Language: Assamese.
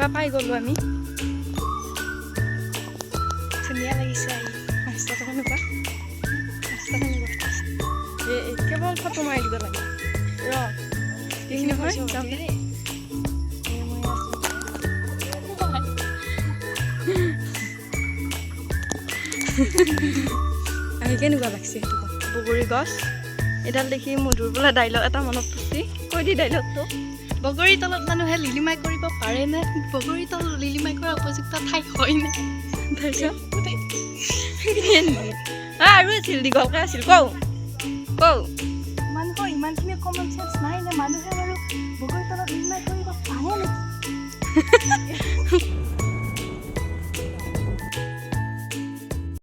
যেনিবা পাই গ'লোঁ আমি। ধুনীয়া লাগিছে আহি। ৰাস্তাটো কেনেকুৱা, ৰাস্তা কেনেকুৱা? এই কেৱল ফটো মাৰি দিব লাগে। ৰ, এইখিনি হয় যাম দে। এই মই আছোঁ। আহি কেনেকুৱা লাগছে সেইটো ক। বগৰী গছ এডাল দেখি মধুৰ বোলে ডাইলগ এটা মনত পৰিছে, কৈ দি ডাইলগটো। বগৰী তলত মানুহে লিলিমাই কৰিব পাৰেনে? বগৰী তল লিলিমাই কৰা উপযুক্ত ঠাই হয়নে? তাৰপিছত আৰু আছিল, দীঘলকৈ আছিল, কওঁ কওঁ। মানুহৰ ইমানখিনি কমন চেঞ্চ নাই নে? মানুহে বাৰু বগৰী তলত লিলিমাই কৰিব পাৰে নেকি?